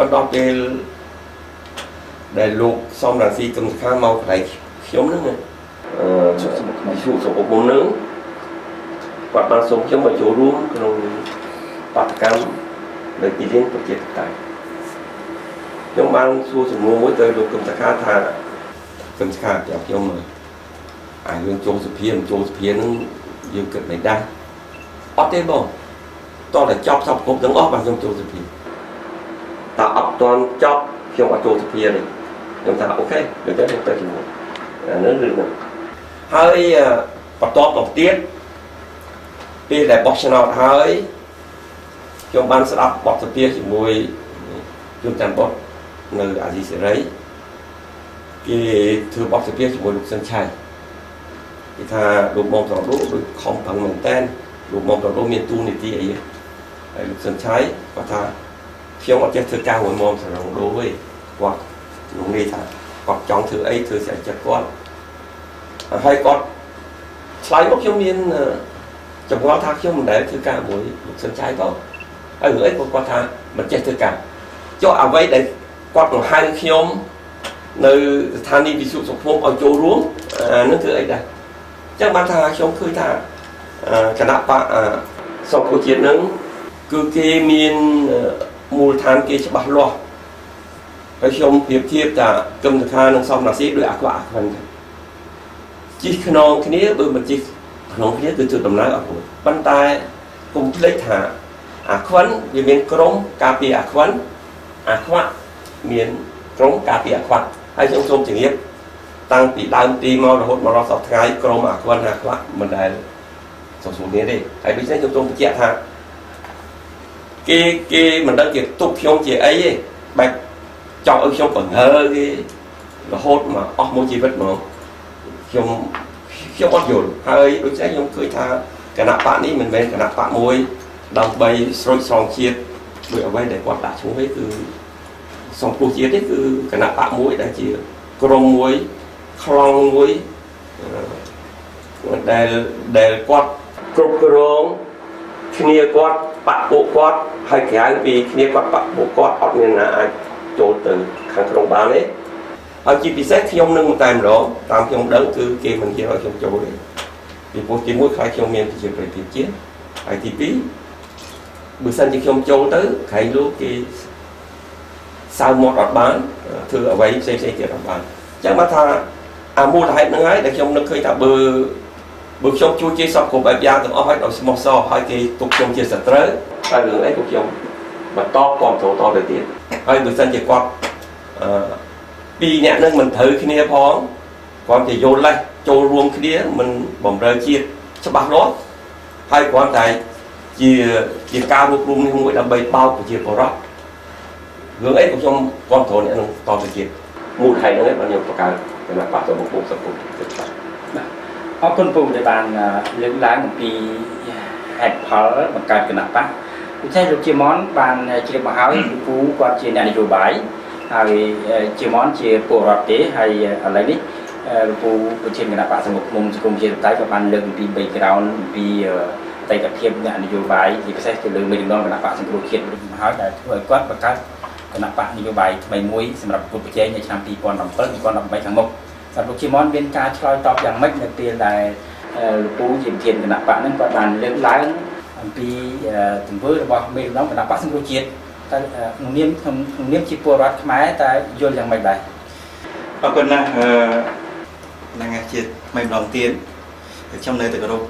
ប៉ុន្តែដល់ពេលដែលលោកសំរាស៊ីគឹមសុខាមកកន្លែងខ្ញុំហ្នឹងអឺជួបសុខមុខហ្នឹងគាត់បានសូមខ្ញុំមកចូលរួមក្នុងបាតកម្មនៅទីលានប្រជាធិបតេយ្យខ្ញុំបានសួរសំណួរមួយទៅលោកគឹមសុខាថាគឹមសុខាប្រាប់ខ្ញុំអារឿងចូលសភាមិនចូលសភាហ្នឹងយើងគិតមិនដែរអត់ទេបងតោះតែចប់សពគ្រប់ទាំងអស់បាទខ្ញុំចូលសភាតើអត់ទាន់ចប់ខ្ញុំអត់ចូលសភាទេខ្ញុំថាOK ដូចតែខ្ញុំទៅជាមួយអានេះរឿងហ្នឹងហើយបន្ទាប់មកទៀតពេលដែលបោះឆ្នោតហើយខ្ញុំបានស្ដាប់បទសម្ភាសន៍ជាមួយជួនច័ន្ទបុតនៅអាស៊ីសេរីគេធ្វើបទសម្ភាសន៍ជាមួយលោកសឹងឆៃគេថាលោកមុំត្រដូដូចខំប្រឹងមែនតើលោកមុំត្រដូមានតួនាទីអីហើយលោកសឹងឆៃគាត់ថាខ្ញុំអត់ចេះធ្វើការមួយមុំស្រងដូទេគាត់លោកនេះថាគាត់ចង់ធ្វើអីធ្វើស្រេចចិត្តគាត់ហើយគាត់ឆ្លើយមកខ្ញុំមានចម្ងល់ថាខ្ញុំមិនដែលធ្វើការមួយលោកសឹងឆៃផងហើយរឿងអីក៏គាត់ថាមិនចេះធ្វើការចុះអ្វីដែលគាត់បង្ហៅខ្ញុំនៅស្ថានីយ៍វិទ្យុសុខភូមិឲ្យចូលរួមអានឹងគឺអីដែរអញ្ចឹងបានថាខ្ញុំឃើញថាគណៈបកសង្គ្រោះជាតិនឹងគឺគេមានមូលដ្ឋានគេច្បាស់លាស់ហើយខ្ញុំប្រៀបធៀបថាគឹមសុខានិងសំរាសីដោយអាខ្វាក់អាខ្វិនចឹងជិះខ្នងគ្នាបើមិនជិះខ្នងគ្នាគឺធ្វើដំណើរអត់រួចប៉ុន្តែកុំភ្លេចថាអាខ្វិនវាមានក្រុមការពារអាខ្វិនអាខ្វាក់មានក្រុមការពារអាខ្វាក់ហើយខ្ញុំសូមជម្រាបតាំងពីដើមទីមករហូតមកដល់សប្តាហ៍ថ្ងៃក្រុមអាខ្វិនអាខ្វាក់មិនដែលសួរគ្នាទេហើយដូច្នេះខ្ញុំសូមបញ្ជាក់ថាគេគេមិនដឹងជាទុកខ្ញុំជាអីទេបែបចង់ឲ្យខ្ញុំបង្ហើគេរហូតមកអស់មួយជីវិតមកខ្ញុំខ្ញុំអត់យល់ហើយដូច្នេះខ្ញុំឃើញថាគណៈបកនេះមិនមែនគណៈបកមួយដើម្បីស្រួចស្រង់ជាតិដោយអ្វីដែលគាត់ដាក់ឈ្មោះឯគឺសង្គ្រោះជាតិនេះគឺគណៈបកមួយដែលជាក្រុមមួយខ្លងមួយដែលដែលគាត់គ្រប់គ្រងគ្នាគាត់បពពួកគាត់ហើយក្រៅពីគ្នាគាត់បពពួកគាត់អត់មានណាអាចចូលទៅខាងក្នុងបានទេហើយជាពិសេសខ្ញុំនឹងតែម្ដងតាមខ្ញុំដឹងគឺគេមិនហ៊ានឲ្យខ្ញុំចូលទេពីព្រោះទីមួយខ្លាចខ្ញុំមានប្រជាប្រិយភាពជាតិហើយទីពីរបើសិនជាខ្ញុំចូលទៅក្រែងលោកគេសើមាត់អត់បានធ្វើអ្វីផ្សេងផ្សេងទៀតអត់បានអញ្ចឹងមកថាអាមូលហេតុហ្នឹងហើយដែលខ្ញុំនឹកឃើញថាបើបើខ្ញុំជួយគេសពគ្រប់បែបយ៉ាងទាំងអស់ហើយដោយស្មោះសរហើយគេទុកខ្ញុំជាសត្រូវហើយរឿងអីក៏ខ្ញុំបន្តគ្រប់គ្រងតទៅទៀតហើយបើសិនជាគាត់អឺពីរអ្នកនឹងមិនត្រូវគ្នាផងគ្រាន់តែយល់លេសចូលរួមគ្នាមិនបំរើជាតិច្បាស់លាស់ហើយគ្រាន់តែជាជាការរួបរวมនេះមួយដើម្បីបោកប្រជាពលរដ្ឋរឿងអីក៏ខ្ញុំគ្រប់គ្រងអ្នកនឹងតទៅទៀតមូលហេតុហ្នឹងឯងបានខ្ញុំបង្កើតគណៈបក្សសង្គមសង្គមជាតិបាទ បាទអរគុណពូដែលបានលើកឡើងអំពីហេតុផលបង្កើតគណៈបក្សដូច្នេះលោកជាមនបានជ្រាបមកហើយពូគាត់ជាអ្នកនយោបាយហើយជាមនជាពលរដ្ឋទេហើយឥឡូវនេះលោកពូប្រធានគណៈបក្សសង្គមសង្គមជាតៃក៏បានលើកអំពី background អំពីអតីតភាពអ្នកនយោបាយជាពិសេសទៅលើមេដឹកនាំគណៈបក្សសង្គ្រោះជាតិមកហើយដែលធ្វើឲ្យគាត់បង្កើតគណៈបក្សនយោបាយថ្មីមួយសម្រាប់ប្រកួតប្រជែងនៅឆ្នាំ2017 2018ខាងមុខសម្រាប់លោកជាមនមានការឆ្លើយតបយ៉ាងម៉េចនៅពេលដែលលោកពូជាប្រធានគណៈបក្សហ្នឹងគាត់បានលើកឡើងអំពីទង្វើរបស់មេដឹកនាំគណៈបក្សសង្គ្រោះជាតិតើក្នុងនាមក្នុងនាមជាពលរដ្ឋខ្មែរតើយល់យ៉ាងម៉េចដែរ អរគុណណាស់អឺហ្នឹងហើយជាថ្មីម្ដងទៀតខ្ញុំនៅតែគោរព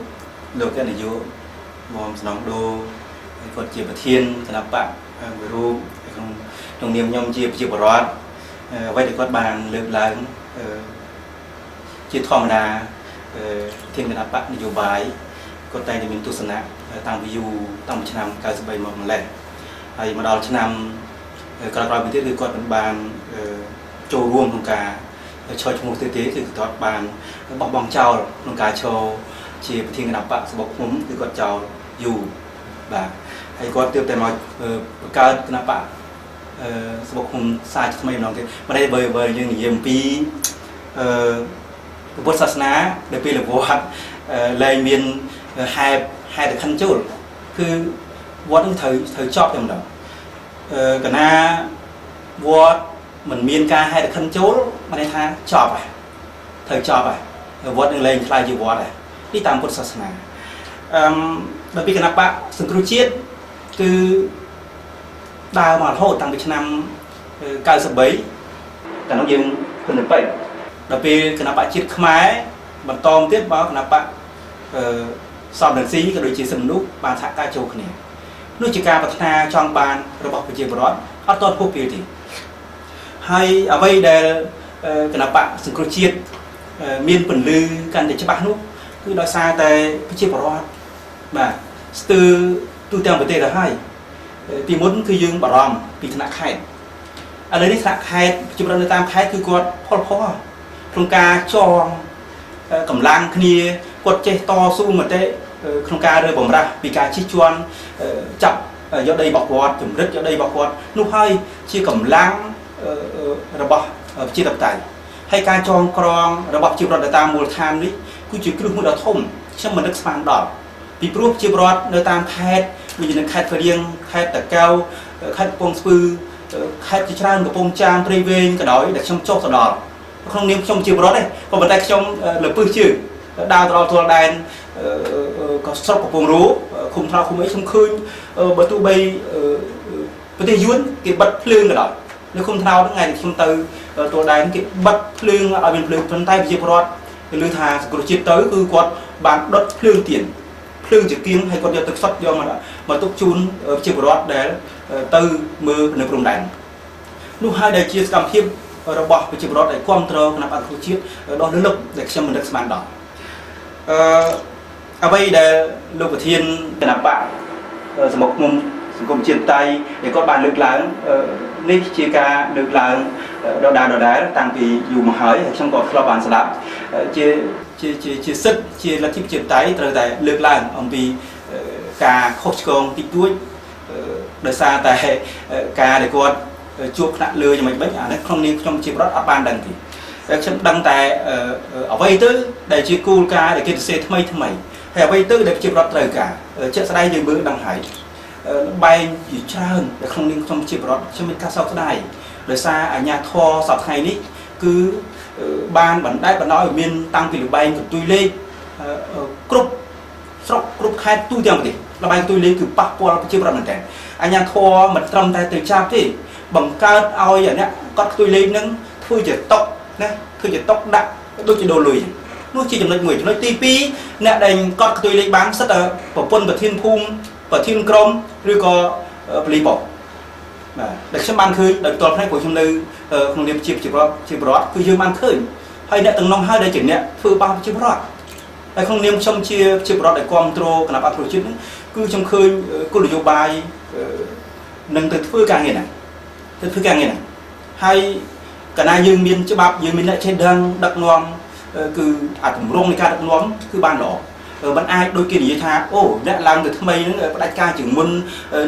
លោកនាយកមុំសំណងដូហើយគាត់ជាប្រធានគណៈបក្សមួយរូបក្នុងក្នុងនាមខ្ញុំជាប្រជាពលរដ្ឋអ្វីដែលគាត់បានលើកឡើងជាធម្មតាប្រធានគណៈបក្សនយោបាយគាត់តែងតែមានទស្សនៈតាំងពីយូរតាំងពីឆ្នាំ93មកម្លេះហើយមកដល់ឆ្នាំក្រោយៗមកទៀតគឺគាត់មិនបានចូលរួមក្នុងការឈរឈ្មោះទេទេគឺគាត់បានបោះបង់ចោលក្នុងការឈរជាប្រធានគណៈបក្សសបុកឃុំគឺគាត់ចោលយូរបាទហើយគាត់ទើបតែមកបង្កើតគណៈបក្សសបុកឃុំសាជាថ្មីម្ដងទៀតមិនได้បើបើយើងនិយាយអំពីអឺពុទ្ធសាសនាដែលពេលវត្តលែងមានហែហែតខិនចូលគឺវត្តនឹងត្រូវត្រូវចប់តែម្ដងអឺកណា វត្តមិនមានការហេតុខិនចូលមានន័យថាចប់ហើយត្រូវចប់ហើយវត្តនឹងលែងខ្លាយជាវត្តហើយនេះតាមពុទ្ធសាសនាអឺដល់ពីគណៈបកសង្គ្រោះជាតិគឺដើរមករហូតតាំងពីឆ្នាំ93កាលនោះយើងហ៊ុនពេជ្រដល់ពេលគណៈបកជាតិខ្មែរបន្តមកទៀតបើគណៈបកអឺសំរងស៊ីក៏ដូចជាសិទ្ធិមនុស្សបានសហការចូលគ្នានោះជាការប្រាថ្នាចង់បានរបស់ប្រជាពលរដ្ឋអត់ទាន់ពុះពេលទេហើយអ្វីដែលគណៈបកសង្គ្រោះជាតិមានពន្លឺកាន់តែច្បាស់នោះគឺដោយសារតែប្រជាពលរដ្ឋបាទស្ទើរទូទាំងប្រទេសទៅហើយពីមុនគឺយើងបារម្ភពីថ្នាក់ខេត្តឥឡូវនេះថ្នាក់ខេត្តប្រជាពលរដ្ឋនៅតាមខេត្តគឺគាត់ផុលផុសក្នុងការចងកម្លាំងគ្នាគាត់ចេះតស៊ូមតិក្នុងការរើបំរាស់ពីការជិះជាន់ចាប់យកដីរបស់គាត់ជំរិតយកដីរបស់គាត់នោះហើយជាកម្លាំងរបស់ប្រជាធិបតេយ្យហើយការចងក្រងរបស់ប្រជាពលរដ្ឋនៅតាមមូលដ្ឋាននេះគឺជាគ្រឹះមួយដ៏ធំខ្ញុំមិននឹកស្មានដល់ពីព្រោះប្រជាពលរដ្ឋនៅតាមខេត្តដូចជានៅខេត្តស្វាយរៀងខេត្តតាកែវខេត្តកំពង់ស្ពឺខេត្តជាច្រើនកំពង់ចាមព្រៃវែងក៏ដោយដែលខ្ញុំចុះទៅដល់ក្នុងនាមខ្ញុំជាពលរដ្ឋទេក៏ប៉ុន្តែខ្ញុំលើពឹសជើងដើរទៅដល់ទួលដែនក៏ស្រុកកំពង់រោឃុំថ្នោឃុំអីខ្ញុំឃើញបើទោះបីប្រទេសយួនគេបិទភ្លើងក៏ដោយនៅឃុំថ្នោហ្នឹងថ្ងៃដែលខ្ញុំទៅទួលដែនគេបិទភ្លើងឲ្យមានភ្លើងប៉ុន្តែប្រជាពលរដ្ឋគេឮថាសង្គ្រោះជាតិទៅគឺគាត់បានដុតភ្លើងទៀនភ្លើងជាគៀងហើយគាត់យកទឹកសុទ្ធយកមកទុកជូនប្រជាពលរដ្ឋដែលទៅមើលនៅព្រំដែននោះហើយដែលជាសកម្មភាពរបស់ប្រជាពលរដ្ឋដែលគ្រប់គ្រងគណៈបក្សប្រជាជាតិដ៏លើសលប់ដែលខ្ញុំមិននឹកស្មានដល់អឺអ្វីដែលលោកប្រធានគណៈបក្សសមាគមសង្គមជាតិតៃដែលគាត់បានលើកឡើងនេះជាការលើកឡើងដដែលតាំងពីយូរមកហើយហើយខ្ញុំក៏ធ្លាប់បានស្ដាប់ជាជាជាជាសិទ្ធិជាលទ្ធិប្រជាធិបតេយ្យត្រូវតែលើកឡើងអំពីការខុសឆ្គងតិចតួចដោយសារតែការដែលគាត់ជួបថ្នាក់លើយ៉ាងម៉េចវិញអានេះក្នុងនាមខ្ញុំជាប្រដ្ឋអត់បានដឹងទេតែខ្ញុំដឹងតែអ្វីទៅដែលជាគោលការណ៍ដែលគេសរសេរថ្មីថ្មីហើយអ្វីទៅដែលជាប្រដ្ឋត្រូវការជាក់ស្ដែងយើងមើលដឹងហើយបែងជាច្រើនដែលក្នុងនាមខ្ញុំជាប្រដ្ឋខ្ញុំមានការសោកស្ដាយដោយសារអាជ្ញាធរសប្តាហ៍ថ្ងៃនេះគឺបានបណ្ដែតបណ្ដោយឲ្យមានតាំងពីលបែងកន្ទុយលេខគ្រប់ស្រុកគ្រប់ខេត្តទូទាំងប្រទេសលបែងកន្ទុយលេខគឺប៉ះពាល់ប្រជាប្រដ្ឋមែនទែនអាជ្ញាធរមិនត្រឹមតែទៅចាប់ទេបង្កើតឲ្យអ្នកកត់កន្ទុយលេខនឹងធ្វើជាតុកណាធ្វើជាតុកដាក់ដូចជាដូរលុយនោះជាចំណុចមួយចំណុចទី2អ្នកដែលកត់កន្ទុយលេខបានសិតតែប្រពន្ធប្រធានភូមិប្រធានក្រុមឬក៏ប៉ូលីសបាទដែលខ្ញុំបានឃើញដោយផ្ទាល់ភ្នែកព្រោះខ្ញុំនៅក្នុងនាមជាប្រជាពលរដ្ឋគឺយើងបានឃើញហើយអ្នកទាំងនោះហើយដែលជាអ្នកធ្វើបាបប្រជាពលរដ្ឋហើយក្នុងនាមខ្ញុំជាប្រជាពលរដ្ឋដែលគ្រប់គ្រងគណៈបក្សប្រជាជាតិគឺខ្ញុំឃើញគោលនយោបាយនឹងទៅធ្វើការងារណាទៅធ្វើការងារណាហើយកាលណាយើងមានច្បាប់យើងមានអ្នកចេះដឹងដឹកនាំគឺអាទម្រង់នៃការដឹកនាំគឺបានល្អមិនអាចដូចគេនិយាយថាអូអ្នកឡើងទៅថ្មីហ្នឹងផ្ដាច់ការជាងមុន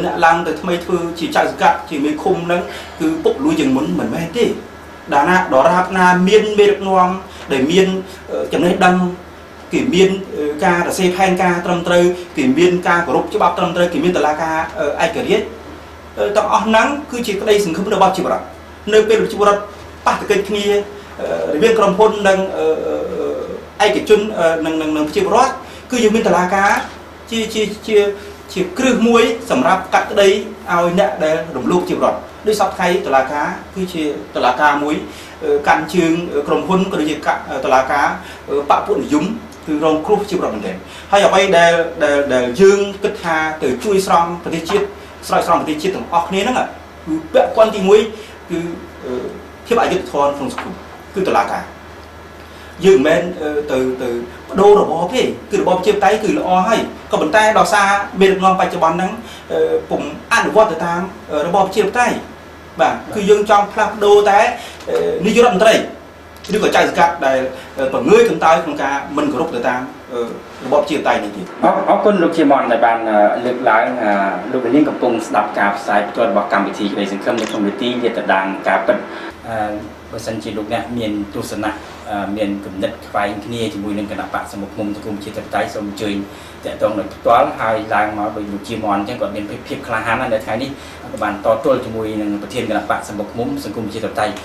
អ្នកឡើងទៅថ្មីធ្វើជាចៅសង្កាត់ជាមេឃុំហ្នឹងគឺពុកលួយជាងមុនមិនមែនទេដល់ណាដរាបណាមានមេដឹកនាំដែលមានចំណេះដឹងគេមានការរសេផែនការត្រឹមត្រូវគេមានការគោរពច្បាប់ត្រឹមត្រូវគេមានតឡាការឯករាជ្យទាំងអស់ហ្នឹងគឺជាក្តីសង្ឃឹមរបស់ជីវរដ្ឋនៅពេលជីវរដ្ឋប៉ះទង្គិចគ្នារវាងក្រុមហ៊ុននិងឯកជននិងនឹងប្រជាពលរដ្ឋគឺយើងមានតឡាការជាជាជាជាគ្រឹះមួយសម្រាប់កាត់ក្តីឲ្យអ្នកដែលរំលោភជីវរដ្ឋដូចសពថ្ងៃតឡាការគឺជាតឡាការមួយកាន់ជើងក្រុមហ៊ុនក៏ដូចជាតឡាការបពុនិយមគឺរងគ្រោះជីវរដ្ឋមែនទែនហើយអ្វីដែលដែលយើងគិតថាទៅជួយស្រង់ប្រទេសជាតិស្រោចស្រង់ប្រទេសជាតិទាំងអស់គ្នាហ្នឹងគឺពាក់ព័ន្ធទី1គឺភាពអយុត្តិធម៌ក្នុងសង្គមគឺតឡាការយើងមិនមែនទៅបដូររបបទេគឺរបបប្រជាធិបតេយ្យគឺល្អហើយក៏ប៉ុន្តែដោយសារមេដឹកនាំបច្ចុប្បន្នហ្នឹងពុំអនុវត្តទៅតាមរបបប្រជាធិបតេយ្យបាទគឺយើងចង់ផ្លាស់ប្ដូរតែនាយករដ្ឋមន្ត្រីឬក៏ចៅសង្កាត់ដែលបង្ងើយកន្តើយក្នុងការមិនគោរពទៅតាមរបបប្រជាធិបតេយ្យនេះទៀតអរគុណលោកជាមនដែលបានលើកឡើងលោកនាងកំពុងស្ដាប់ការផ្សាយផ្ទាល់របស់កម្មវិធីក្តីសង្ឃឹមនៅក្នុងវិធីលាតត្រដាងការពិត បើសិនជាលោកអ្នកមានទស្សនៈអឺមានគំនិតខ្វែងគ្នាជាមួយនឹងគណបក្សសម្បុកឃ្មុំសង្គមប្រជាធិបតេយ្យសូមអញ្ជើញតាក់ទងដោយផ្ទាល់ហើយឡើងមកដោយលោកជាមនអញ្ចឹងគាត់មានភាពក្លាហានណាស់នៅថ្ងៃនេះក៏បានតទល់ជាមួយនឹងប្រធានគណបក្សសម្បុកឃ្មុំសង្គមប្រជាធិបតេយ្យ។